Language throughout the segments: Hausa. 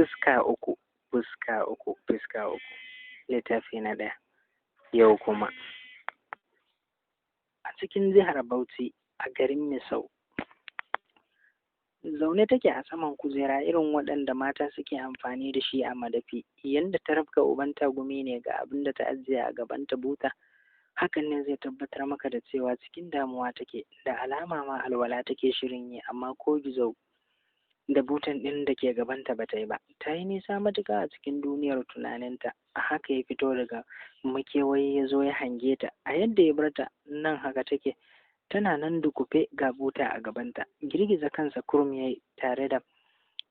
Fuska uku, fuska uku, fuska uku. Littafi na ɗaya. Yau kuma a cikin jihar Bauchi a garin Misau, zaune take a saman kujera irin waɗanda mata suke amfani da shi a madafi. Yanda ta rafka uban tagumi ne ga abin da ta ajiye a gabanta buta. Hakan ne zai tabbatar maka da cewa cikin damuwa take, da alama ma alwala take shirin yi, amma ko gizo da butan ɗin da ke gabanta ba ta yi ba. Ta yi nisa matuƙa a cikin duniyar tunaninta. A haka ya fito daga makewayi ya zo ya hange ta. A yadda ya bar ta nan haka take, tana nan dukufe ga buta a gabanta. Girgiza kansa kurum ya yi tare da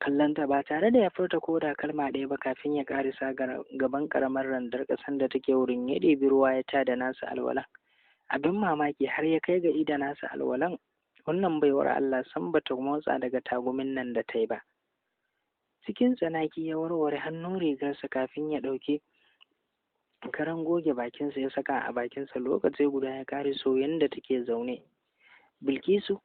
kallonta ba tare da ya furta ko da kalma ɗaya ba kafin ya ƙarisa gaban ƙaramar randar ƙasan da take wurin. Ya ɗebi ruwa ya tada nasa alwalan. Abin mamaki, har ya kai ga ida nasa alwalan, wannan baiwar Allah sam bata motsa daga tagumin nan da ta yi ba. Cikin tsanaki ya warware hannun rigarsa kafin ya ɗauki karan goge bakinsa ya saka a bakinsa. Lokaci guda ya ƙariso yanda take zaune. Bilkisu.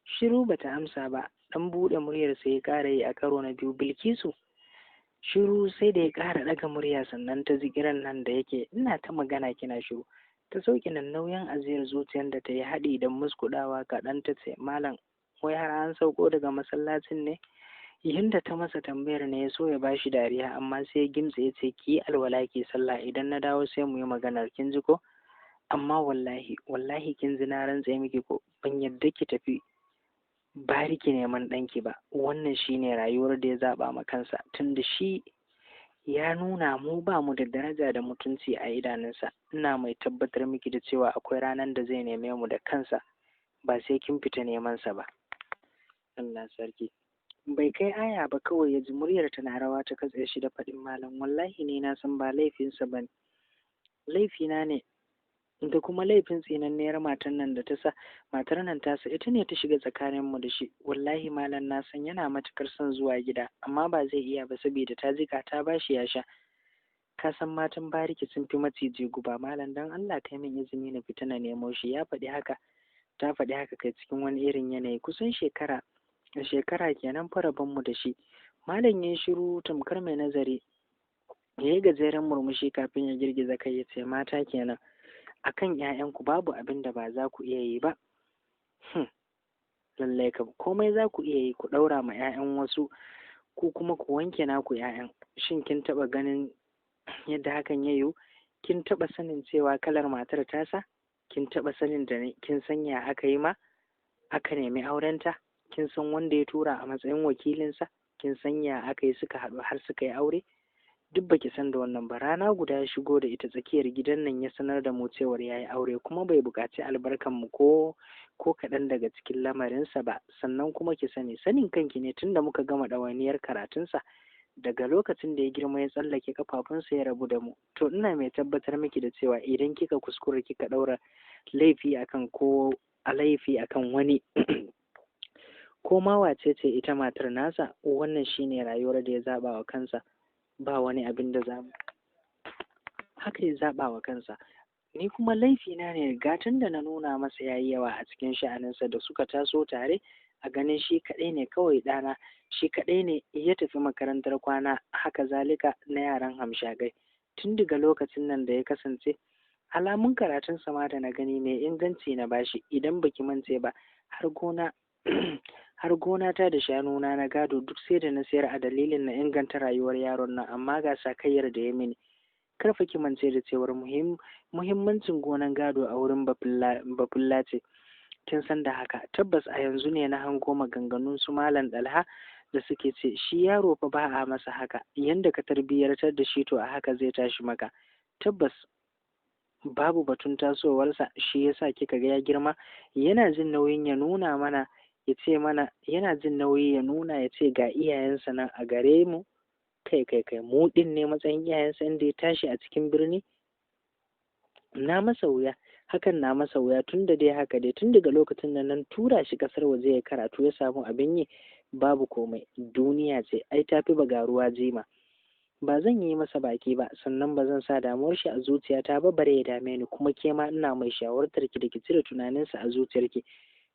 Shiru, bata amsa ba. Ɗan buɗe muryarsa ya ƙara yi a karo na biyu. Bilkisu. Shiru, sai da ya ƙara ɗaga murya sannan ta ji kiran nan da yake. Ina ta magana kina shiru. Ta sauke nan nauyin ajiyar zuciyar da ta yi haɗi da muskuɗawa kaɗan ta ce, malam, wai har an sauko daga masallacin ne? Yanda ta masa tambayar ne ya so ya bashi dariya, amma sai ya gimtse ya ce, ki yi alwala ki sallah, idan na dawo sai mu yi maganar, kin ji ko? Amma wallahi, wallahi, kin ji, na rantse miki ko, ban yadda ki tafi bariki neman ɗanki ba. Wannan shine rayuwar da ya zaɓa ma kansa, tunda shi ya nuna mu ba mu da daraja da mutunci a idanunsa. Ina mai tabbatar miki da cewa akwai ranar da zai neme mu da kansa, ba sai kin fita neman sa ba. Allah sarki. Bai kai aya ba kawai ya ji muryar tana rawa ta katse shi da faɗin, malam, wallahi ne na san ba laifinsa ba ne, laifina ne da kuma laifin tsinanniyar matan nan da ta sa matar nan tasa ita ne ta shiga tsakaninmu da shi. Wallahi malam, na san yana matukar son zuwa gida, amma ba zai iya ba saboda ta jika ta bashi ya sha. Ka san matan bariki sun fi maciji guba. Malam, dan Allah kai min izini na fita na nemo shi. Ya faɗi haka, ta faɗi haka kai cikin wani irin yanayi. Kusan shekara shekara kenan fa mu da shi. Malam ya shiru tamkar mai nazari, ya yi gajeren murmushi kafin ya girgiza kai ya ce, mata kenan, akan ‘ya'yanku babu abin da ba za ku iya yi ba. Lallai kam, komai za ku iya yi ku ɗaura ma ‘ya'yan wasu, ku kuma ku wanke naku ‘ya'yan. Shin kin taɓa ganin yadda hakan ya yiwu? Kin taɓa sanin cewa kalar matar tasa? Kin taɓa sanin da kin san ya aka yi ma aka nemi aurenta? Kin san wanda ya tura a matsayin wakilinsa? Kin san ya aka yi suka haɗu har suka yi aure? Duk baki san da wannan ba. Rana guda ya shigo da ita tsakiyar gidan nan ya sanar da mu cewar ya yi aure, kuma bai buƙaci albarkan mu ko kaɗan daga cikin lamarinsa ba. Sannan kuma ki sani, sanin kanki ne, tunda muka gama ɗawainiyar karatunsa, daga lokacin da ya girma ya tsallake kafafunsa ya rabu da mu. To ina mai tabbatar miki da cewa idan kika kuskura kika ɗaura laifi akan ko a laifi akan wani, ko ma wace ce ita matar nasa, wannan shine rayuwar da ya zaɓa wa kansa, ba wani abin da za mu haka ya zaɓa wa kansa. Ni kuma laifina ne, gatan da na nuna masa ya yi yawa a cikin sha'aninsa da suka taso tare, a ganin shi kaɗai ne kawai ɗana, shi kaɗai ne ya tafi makarantar kwana, haka zalika na yaran hamshakai. Tun daga lokacin nan da ya kasance alamun karatun sama da na gani mai inganci na bashi. Idan baki mance ba, har gona ta da shanuna na gado duk sai da na sayar a dalilin na inganta rayuwar yaron nan, amma ga sakayyar da ya mini. Kar fa ki mance da cewar muhimmancin gonan gado a wurin bafulla ce, kin san da haka. Tabbas a yanzu ne na hango maganganun su Malam Dalha da suke ce shi yaro fa ba a masa haka, yanda ka tarbiyyantar da shi to a haka zai tashi maka. Tabbas babu batun tasowarsa, shi yasa kika ga ya girma yana jin nauyin ya nuna mana, ya ce mana yana jin nauyi ya nuna ya ce ga iyayensa nan a gare mu. Kai kai kai, mu ɗin ne matsayin iyayensa inda ya tashi a cikin birni. Na masa wuya, hakan na masa wuya. Tun da dai haka dai, tun daga lokacin da nan tura shi ƙasar waje ya karatu ya samu abin yi, babu komai. Duniya ce ai tafi bagaruwa jima. Ba zan yi masa baki ba, sannan ba zan sa damuwar shi a zuciyata ba, bare ya dame ni. Kuma ke ma ina mai shawartar ki da ki cire tunaninsa a zuciyarki,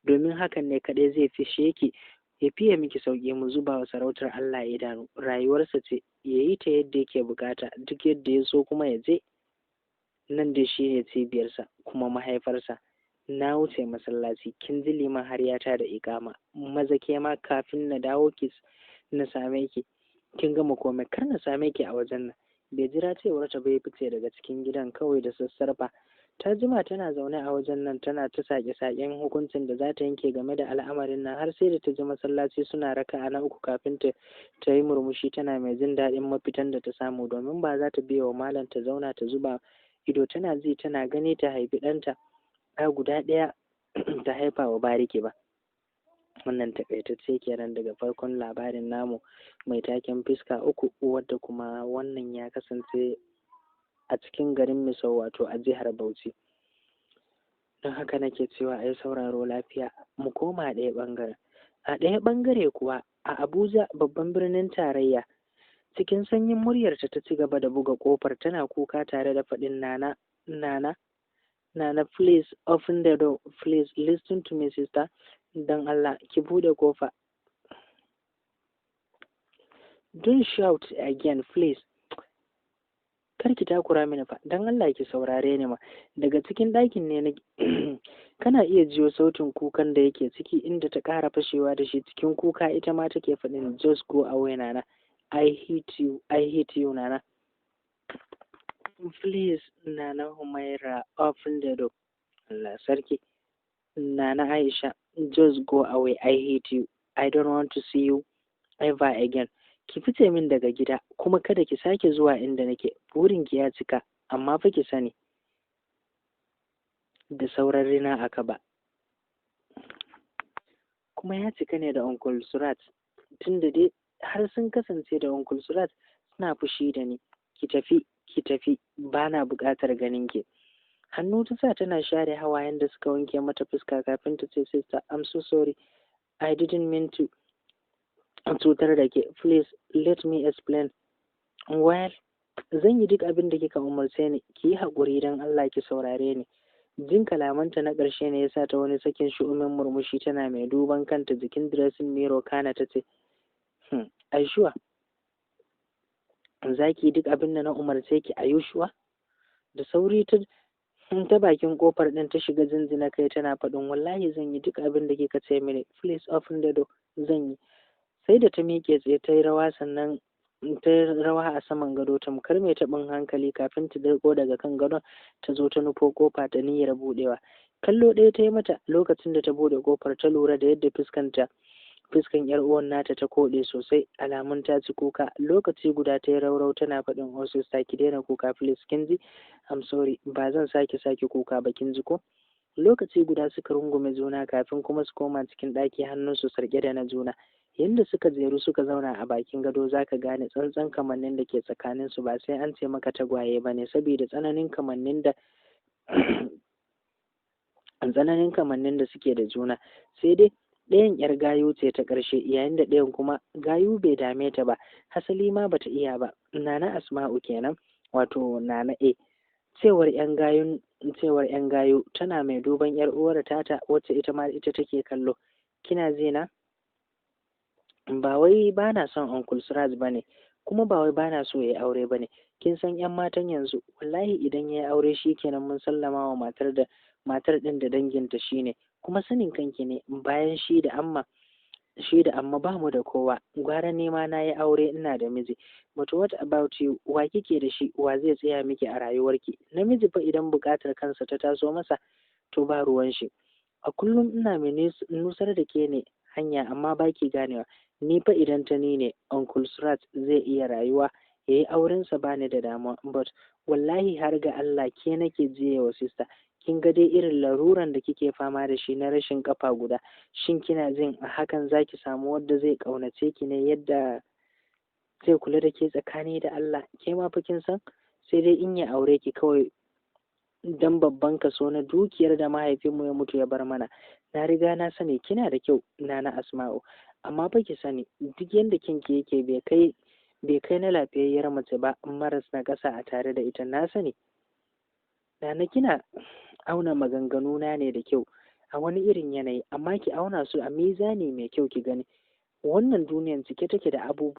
domin hakan ne kaɗai zai fishe ki. Ya fiye miki sauƙi mu zuba wa sarautar Allah idanu. Rayuwarsa ce, ya yi ta yadda yake bukata, duk yadda ya so kuma ya je. Nan dai shi ne cibiyarsa kuma mahaifarsa. Na wuce masallaci, kin ji liman har ya tada iƙama. Maza ke ma kafin na dawo ki na same ki. Kin gama komai, kar na same ki a wajen nan. Bai jira cewar ta bai fice daga cikin gidan kawai da sassarfa. Ta jima tana zaune a wajen nan tana ta sake-saken hukuncin da za ta yanke game da al'amarin nan, har sai da ta ji masallaci suna raka'a na uku kafin ta yi murmushi tana mai jin daɗin mafitan da ta samu, domin ba za ta biya wa malam ta zauna ta zuba ido tana ji tana gani ta haifi ɗanta ɗa guda ɗaya ta haifa wa bariki ba. Wannan taƙaitacce kenan daga farkon labarin namu mai taken Fiska Uku, wadda kuma wannan ya kasance a cikin garin Misau, wato a jihar Bauchi. Don haka nake cewa ai sauraro lafiya. Mu koma ɗaya ɓangaren. A ɗaya ɓangare kuwa, a Abuja, babban birnin tarayya, cikin sanyin muryarta ta ci gaba da buga ƙofar tana kuka tare da faɗin, "Nana, Nana, Nana, please open the door. Please listen to me, sister. Don Allah ki buɗe ƙofa. Don't shout again, please. Kar ki takura mini fa, don Allah ki saurare ni ma." Daga cikin ɗakin ne na kana iya jiyo sautin kukan da yake ciki, inda ta ƙara fashewa da shi cikin kuka ita ma take faɗin, "Just go away, Nana. I hate you, I hate you, Nana. Please, Nana Humaira, open the door." Allah sarki. "Nana Aisha, just go away. I hate you. I don't want to see you ever again. Ki fice min daga gida kuma kada ki sake zuwa inda nake. Burinki ya cika, amma fa ki sani da sauran rina a kaba. Kuma ya cika ne da Uncle Surat, tunda dai har sun kasance da Uncle Surat suna fushi da ni. Ki tafi, ki tafi, bana buƙatar ganin ki." Hannu ta sa tana share hawayen da suka wanke mata fuska kafin ta ce, "Sister, I'm so sorry. I didn't mean to cutar da ke. Please let me explain. Well, zan yi duk abin da kika umarce ni. Ki yi haƙuri, don Allah ki saurare ni." Jin kalamanta na ƙarshe ne ya sa ta wani sakin shu'umin murmushi tana mai duban kanta jikin dressing mirror, kana ta ce, Are you sure za ki yi duk abin da na umarce ki? Are you sure?" Da sauri ta bakin kofar ɗin ta shiga jinjina kai tana faɗin, "Wallahi zan yi duk abin da kika ce mini. Please open the door. Zan yi." Sai da ta miƙe tsaye ta yi rawa, sannan ta yi rawa a saman gado tamkar mai taɓin hankali kafin ta dirko daga kan gadon ta zo ta nufo kofa ta niyyar buɗewa. Kallo ɗaya ta yi mata lokacin da ta buɗe kofar, ta lura da yadda fuskanta, fuskan yar uwan nata ta koɗe sosai, alamun ta ci kuka. Lokaci guda ta yi raurau tana faɗin, "Oh sister, ki daina kuka please, kin ji? I'm sorry, ba zan sake kuka ba, kin ji ko?" Lokaci guda suka rungume juna kafin kuma su koma cikin ɗaki hannunsu sarƙe da na juna. Yanda suka jeru suka zauna a bakin gado, zaka gane tsantsan kamannin da ke tsakaninsu, ba sai an ce maka tagwaye ba ne, saboda tsananin kamannin da suke da juna. Sai dai ɗayan yar gayu ce ta ƙarshe, yayin da ɗayan kuma gayu bai dame ta ba, hasali ma bata iya ba. Nana Asma'u kenan, wato Nana A, cewar yan gayu tana mai duban yar uwar tata, wacce ita ma ita take kallo. "Kina ji na? Ba wai ba na son Uncle Suraj ba ne, kuma ba wai ba na so ya yi aure ba ne. Kin san yan matan yanzu. Wallahi idan ya yi aure shi kenan, mun sallama wa matar da matar ɗin da danginta. Shine kuma sanin kanki ne, bayan shi da amma ba mu da kowa. Gwara nema na yi aure ina da miji. But what about you? Wa kike da shi? Wa zai tsaya miki a rayuwarki? Namiji fa idan buƙatar kansa ta taso masa, to ba ruwan shi. A kullum ina mai nusar da ke ne hanya, amma ba ki ganewa. Ni fa idan ta ni ne, Uncle Surat zai iya rayuwa ya yi aurensa, ba ni da damuwa. But wallahi har ga Allah ke nake jiye wa, sister. Kin ga dai irin laruran da kike fama da shi na rashin kafa guda. Shin kina jin a hakan zaki samu wadda zai ƙaunace ki ne, yadda zai kula da ke tsakani da Allah? Ke ma fa kin san sai dai in ya aure ki kawai dan babban kaso na dukiyar da mahaifinmu ya mutu ya bar mana. Na riga na sani kina da kyau, Nana Asma'u, amma fa ki sani duk yanda kinki yake, bai kai na lafiyayyar mace ba maras na ƙasa a tare da ita. Na sani, Nana, kina auna maganganu na ne da kyau a wani irin yanayi, amma ki auna su a mizani mai kyau ki gani." Wannan duniyan cike take da abubuwa.